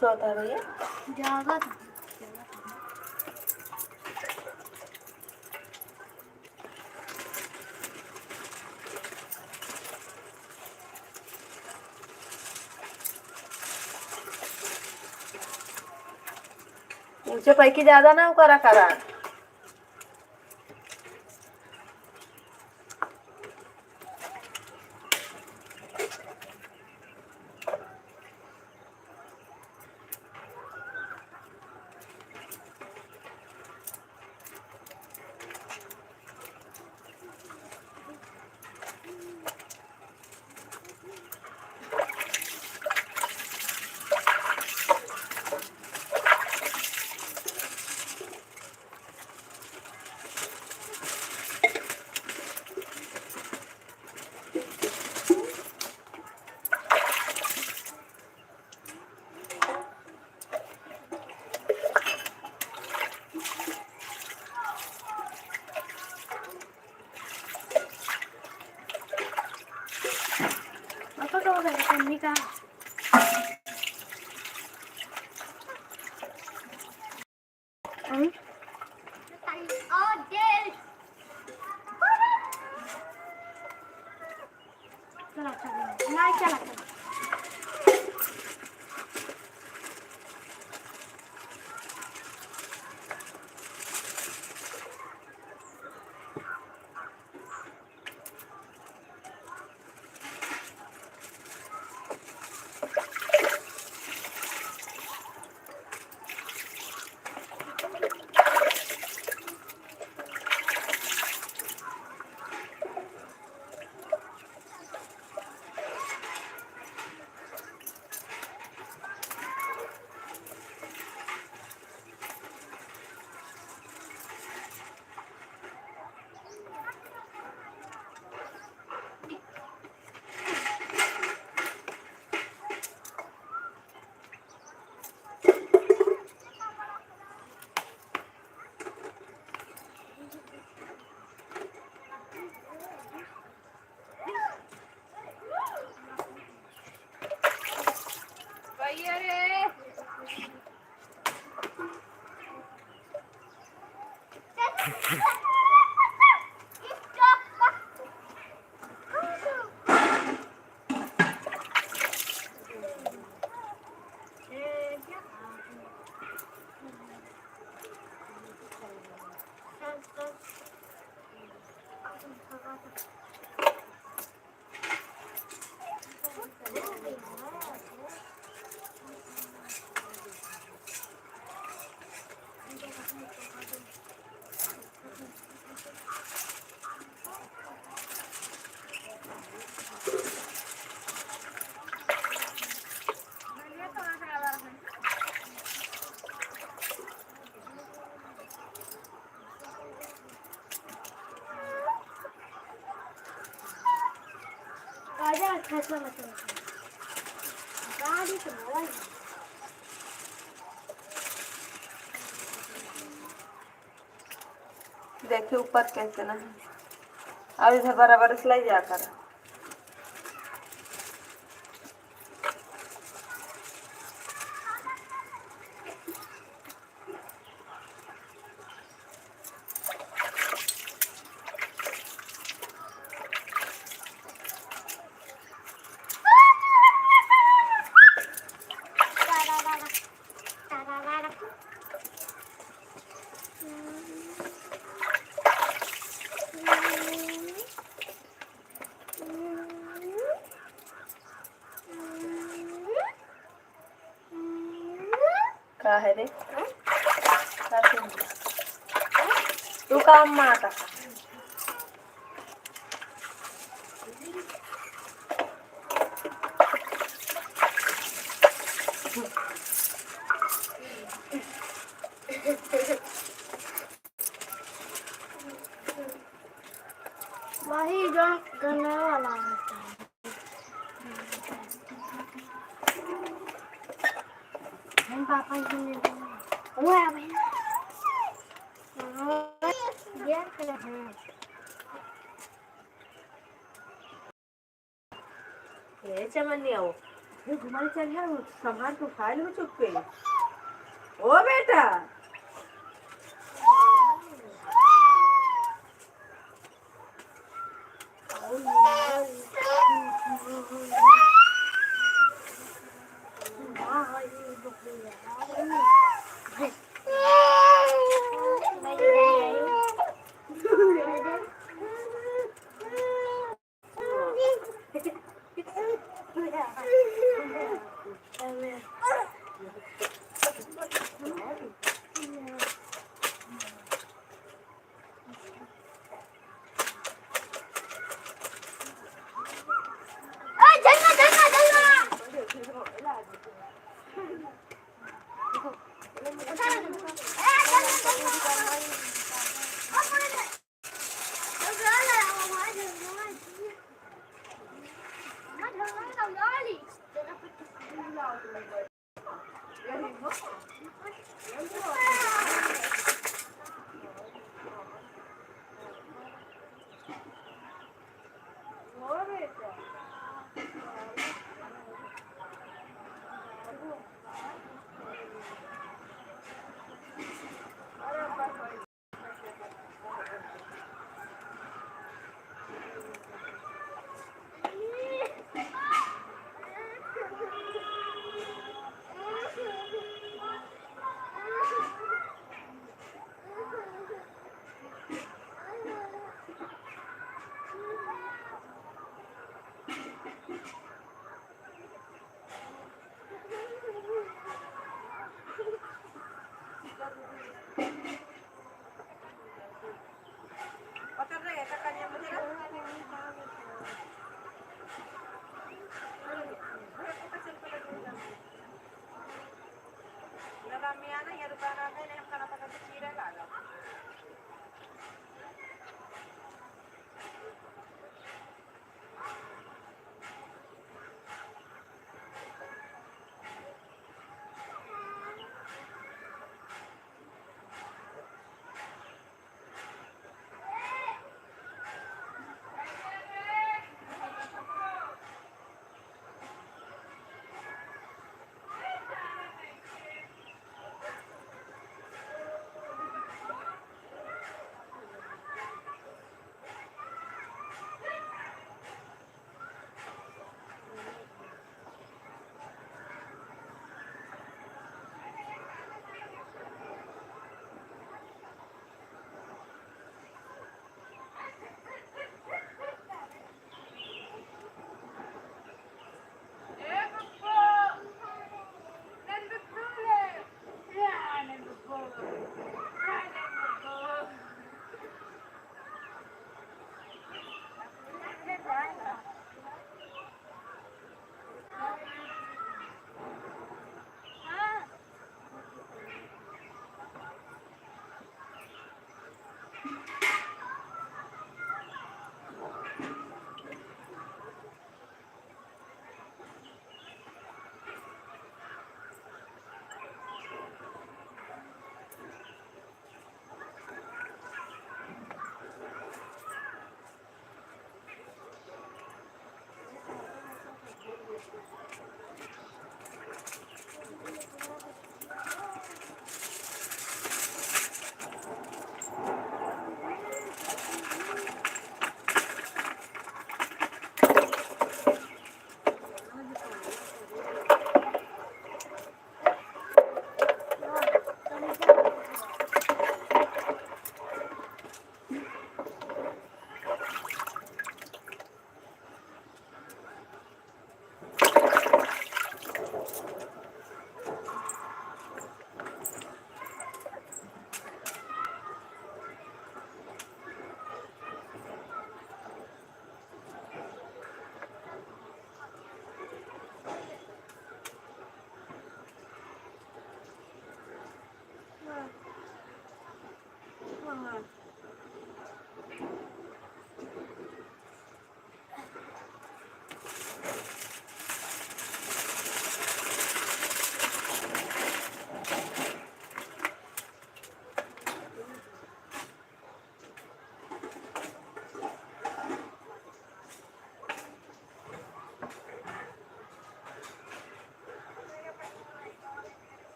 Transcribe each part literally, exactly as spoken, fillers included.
सोता भैया। जागत। ऊंचे पैकी ज्यादा ना करा करा। पापा का हो गया, मम्मी का? हम्म? चला, चला। नहीं, चला, चला। भैया रे। आजा, अच्छा, अच्छा, अच्छा, अच्छा। गाड़ी तो बड़ा है। देखिए ऊपर कैसे ना है। अब इधर बराबर से ले जा कर। का है रे? का सुन? तू का अम्मा का? वही जो गन्ने वाला होता है। हम पापा जी ने वो है भाई। हाँ, ये क्या है? ए चमनिया हो, ये घुमाई चल रहा है, वो सामान तो उठा लो चुप के। ओ बेटा।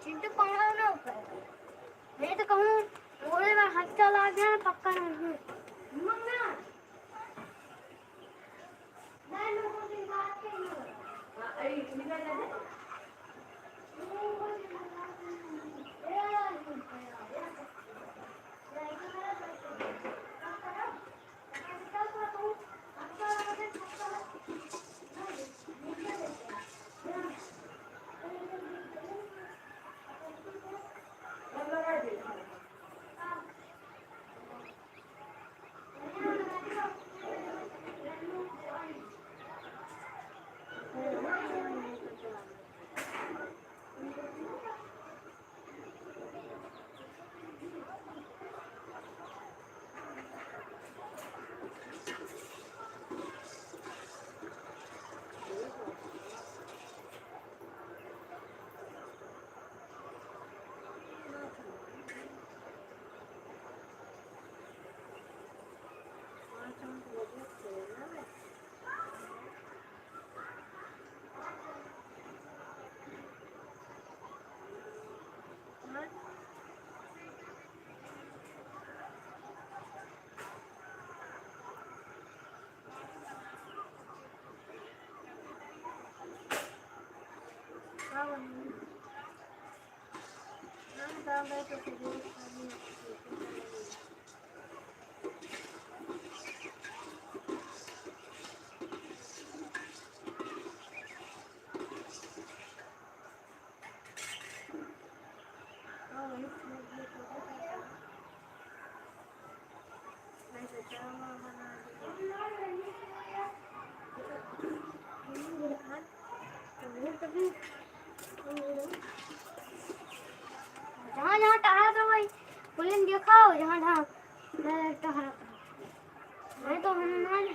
चिंटू, पकड़ो ना ऊपर। नहीं तो कहूँ, मोरे में हाथ चला गया ना, पक्का नहीं है। जहाँ जहाँ टहरा था भाई, पुलिन दिखाओ, जहाँ जहाँ टहरा था। मैं तो हनुमान,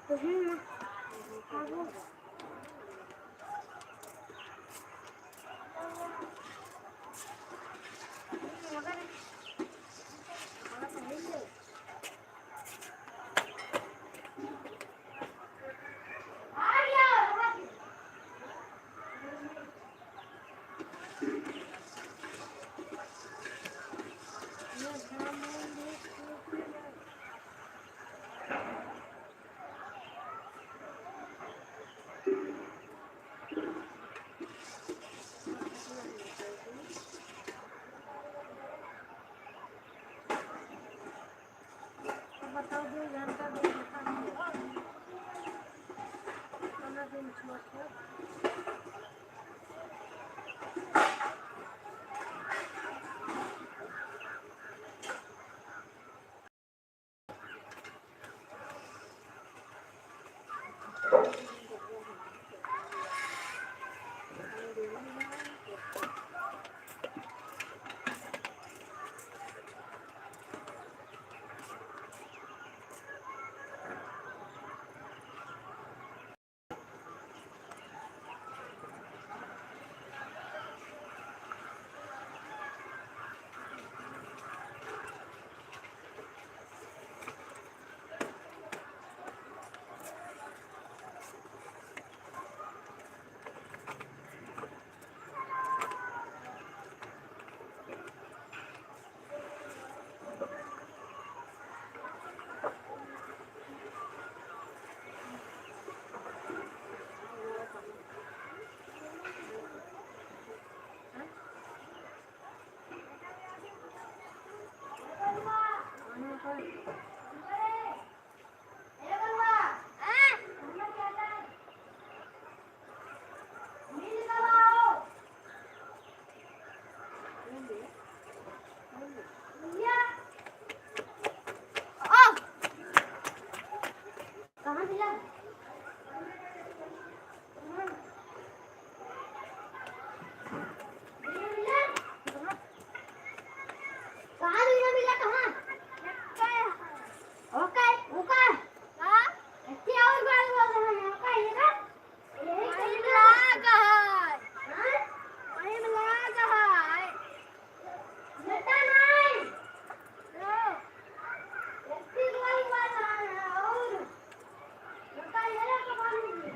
तो हनुमान, कहाँ मिला? कहाँ मिला? कहाँ? ओके, ओके। हाँ? इतनी और बार बोल रहा है, ओके, ये ना? यही वही कहीं मिला ना? का है। हाँ? वही मिला का है। बेटा नहीं। लो। इतनी और बार आ रहा है, और? बेटा, ये लो, तो पानी पी।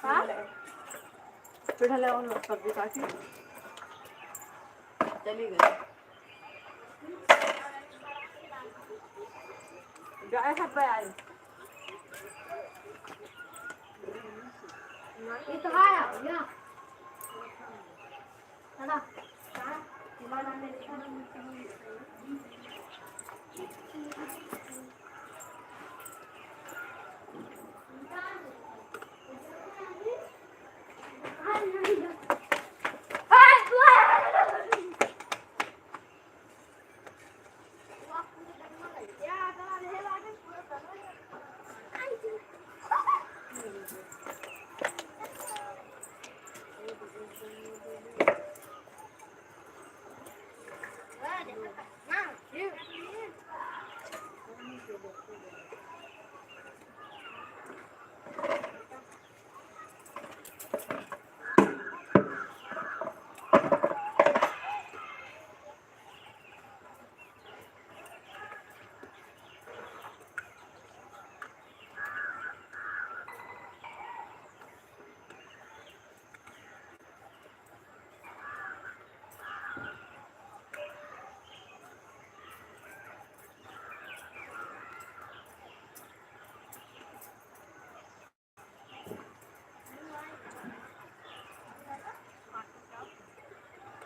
हाँ? चढ़ले उन लोग सब्जी काटी चली गई। गाय है पे आई। ये तो आया, या।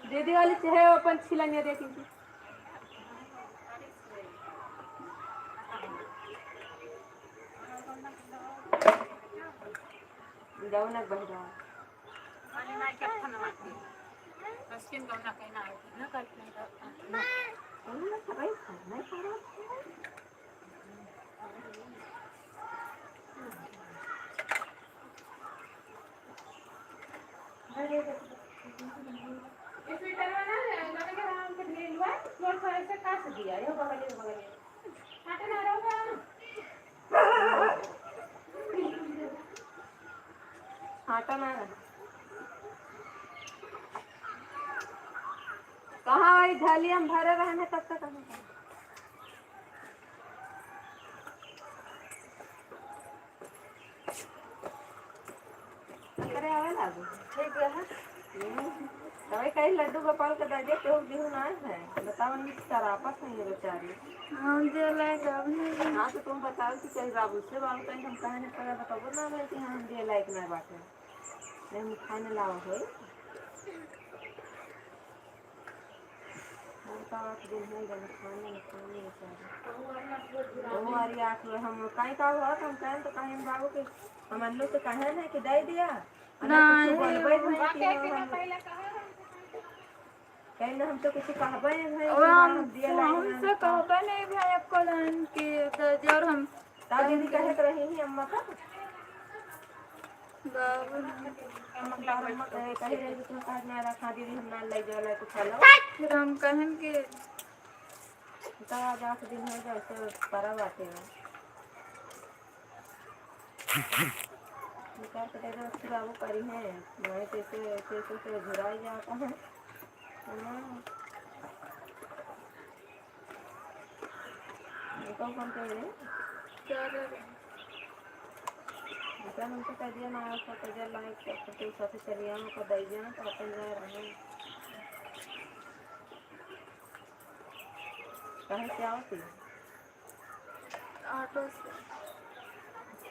दीदी वाली चाहे अपन छिलंगे दे दीदी। जाओ ना बहरा। आटा ना है। कहाँ वही झलिया में भरे रहन है तब तक कहाँ? अरे आवे लागो। ठीक है। हम्म। तबे कहीं लड्डू गोपाल के दर्जे केहू दिहु ना है। बताओ, नहीं सरापत नहीं है बेचारी। हम जे लायक अब नहीं। हाँ, तो तुम बताओ कि कहीं बाबू से बाबू कहीं हम कहे नहीं पड़ा, बताओ ना भाई कि हाँ, हम जे लायक ना बाटे। नहीं, हम खाने लाओ है। हम तो आठ दिन हो गए, खाने में, खाने में सारे। वो वाली आठ में हम काहे का हुआ, हम कहें तो कहें बाबू के, हम अन्नू से कहें ना कि दे दिया, और ना कुछ नहीं। बोलबे नहीं कि हम, कहीं ना हम तो कुछ कहबे नहीं भाई और कि हम, हम दिया लाइन हमसे ना। कहबे नहीं भाई एको लाइन कि दे दिया, और हम ता दीदी कहे तो रही ही अम्मा का। बाबू ने। अम्मा का, अम्मा कहे, कहे रहे कि तुम काहे ना रखा दीदी, हम ना ले जाओ, ले कुछ अलग। फिर हम कहन कि तो आज आठ दिन हो गए, तो परा बाटे हो। निकाल के दे दो, उसकी बाबू करी है, नहीं तो ऐसे, ऐसे, ऐसे, ऐसे झुराई जाता है। हाँ। ये कौन, कौन कह रहे? क्या कह रहे? ऐसा हमको कह दिया ना, आपको कह दिया, लाइक कर, तो साथे चलिए, हमको दे दिया, तो अपन जा रहे हैं। कहाँ से आओ तुम? ऑटो से।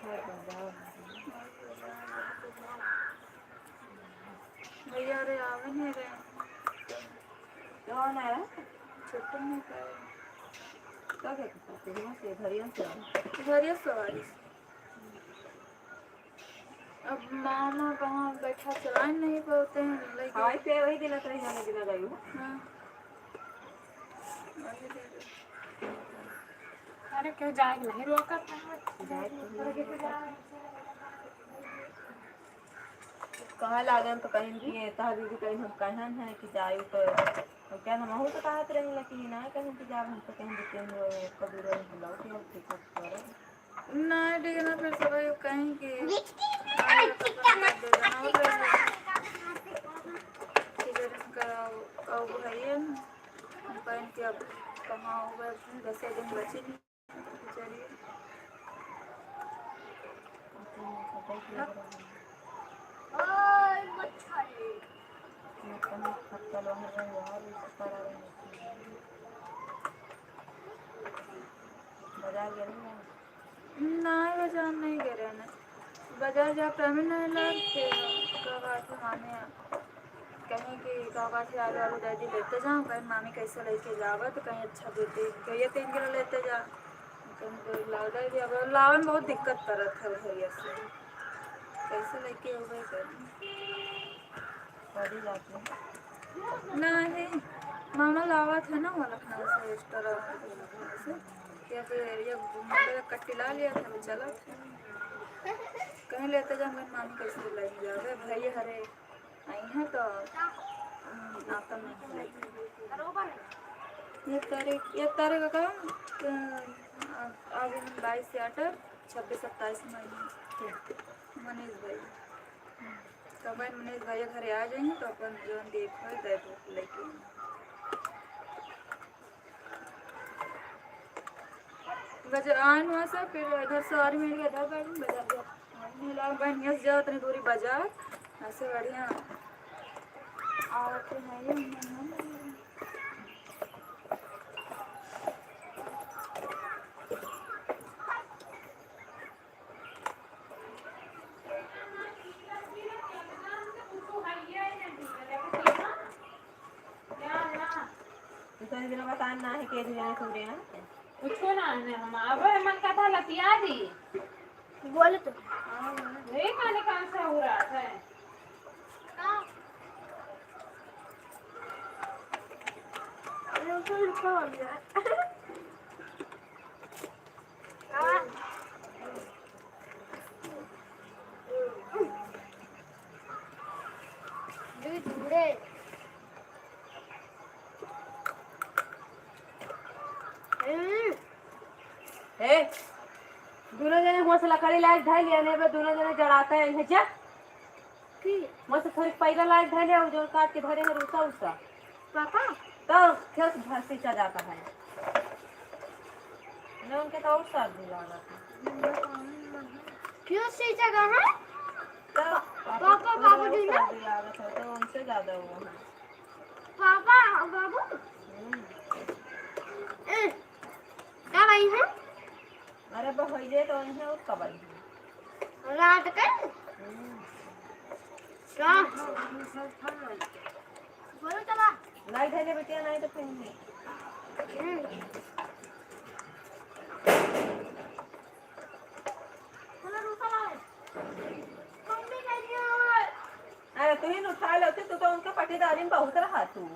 अच्छा, बाजार। भैया रे आवे नहीं रहे। कौन आया? छोटू नहीं पाए। क्या कहते हैं? यहाँ से, घरिया से आया? घरिया सवारी से। अब मामा कहाँ बैठा चला नहीं पाते हैं, लेकिन खाए पिए वही दिन रही जाने दिन गई हो। हाँ। वही दिन। अरे, क्यों जाए नहीं रोका था? जाए तो नहीं रोका। कहाँ लागन तो कहीं कि ये तह दीदी कहीं हम कहन है कि जाए तो, तो क्या हम हूँ तो कहत रही, लेकिन ना कहीं कि जाब हम तो कहीं देते हैं, कभी रहे बुलाओ कि हम पिकअप करो। ना, ठीक है ना, फिर सब कहीं कि आए तो अपन दे देना, और ले लेना। कि फिर इनका अब है ये ना, हम कहीं कि अब कहाँ होगा, दस दिन बची नहीं। चलिए। बाजार गए ना? नहीं, बाजार नहीं गए रहने। बाजार जा टाइम नहीं लग के, का बात है, माने कहीं कि का बात है, आलू, आलू दादी लेते जाओ, कहीं मामी कैसे लेके जावा, तो कहीं अच्छा दे दे, कहिए तीन किलो लेते जा, कहीं कोई लाओ दादी, अब लावे में बहुत दिक्कत करत है भैया से, कैसे लेके होबे कर। कभी जाते हैं। नहीं, मामा लावा था ना वो लखनऊ से, एक्स्ट्रा से, या फिर ये मतलब कट्टी ला लिया था, तो चला था। कहीं लेते जा, मैं मामी कैसे लेके जावे, भाई हरे आई हैं तो, हम्म, नाता में है। ये तारीख, ये तारीख का, अ, आज हम बाईस से अठारह, छब्बीस सत्ताईस में आई हैं। मनीष भाई। तो भाई मनीष भाई घरे आ जाइए तो अपन जो देखो दे दो लेके। बाजार आन वहाँ से, फिर इधर से और मिल गया था, बाजार गया। मिला बहन, यहाँ से जाओ इतनी दूरी बाजार, ऐसे बढ़िया। और तो है ये, तो तोरे बिना बतान ना है के दिया है तोरे यहाँ। कुछो ना है, हम आवे मन का था लतिया दी। बोले तो। हाँ, यही खाने का आशा हो रहा है। हे, दुनो जने हुआं से लकड़ी लाइके धइ लिया, नहीं बे दुनो जने जड़ाता है, इन्हें जा। की? हुआं से थोड़ी पैरा लाइके धइ लिया, वो जो काट के धरे हैं, रूसा, उसा। पापा? तो खेत भर सींचा जाता है। लोगन के तो और सर्दी लागत है। क्यों सींचा गया है? तो पापा, पापा, पापा और जी ना? सर्दी लागत है, तो उनसे ज्यादा हुआ है। पापा, बाबू? हम्म। ए, का भाई है? अरे, बहइये तो इन्हें और कबई। रात के? हम्म। का? बोलो तबा। लाई धइले बिटिया, नाहीं तो फिर नहीं। हम्म। बोलो, रूपा लाओ। मम्मी कह दिया। अरे, तू ही न उठा लेती, तू तो उनके पटीदारी में बहुत रहा तू।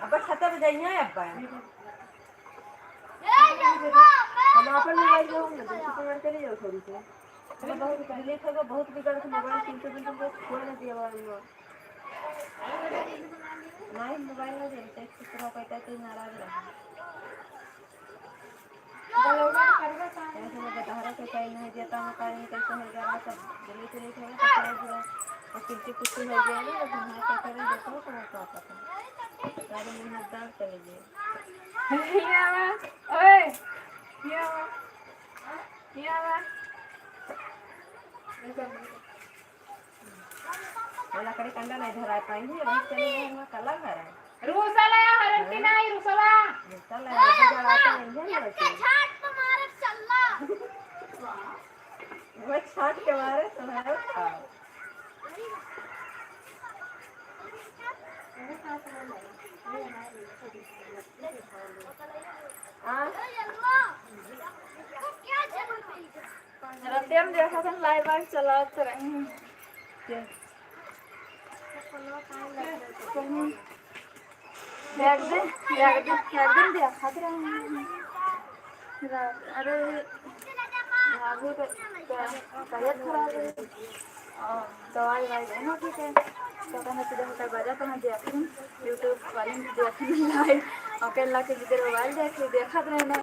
अब छत पे जाइए, अब हम अपन मोबाइल में हम दूसरे पर चले जाओ थोड़ी सी। हम बहुत पहले थे, तो बहुत बिगड़ के मोबाइल किनते, किनते बस फोन दिया हुआ है। नहीं, मोबाइल ना दे, तो कुछ रहा, कहता है, "तू नाराज रहा।" ऐसे में दशहरा के टाइम है, जेता में काहे नहीं, कैसे हो गया, सब डिलीट, डिलीट हो गया, तो क्या हुआ? और किसी, किसी हो गया ना, तो हमारे कहते रहे, "देखो, तो वो क्या पता।" सारे मेहनतदार चले गए। ये आवा, ओए, ये आवा, ये आवा। वो लकड़ी कंडा नहीं धरा पाएंगे, अभी चले गए, वहाँ कला घर है। रूसा लाया, हरन की नहीं, रूसवा। रूसा लाया, वो जलाते हैं, ये नहीं होते। छाट पे मारे चल्ला। वो छाट के मारे तुम्हारे खाओ। आ? रतिया में देखा था, लाइव वाइव चलावत रही। के? एक दिन, एक दिन, एक दिन देखत रहे। रा-, अरे, बाबू के, के तबीयत खराब है। और दवाई वाई देना, ठीक है। तो कहना कि देखो, कल बजा तो मैं देखी, YouTube वाले में देखी लाइव। और कल ला के जिधर मोबाइल देखी, देखत रहे ना।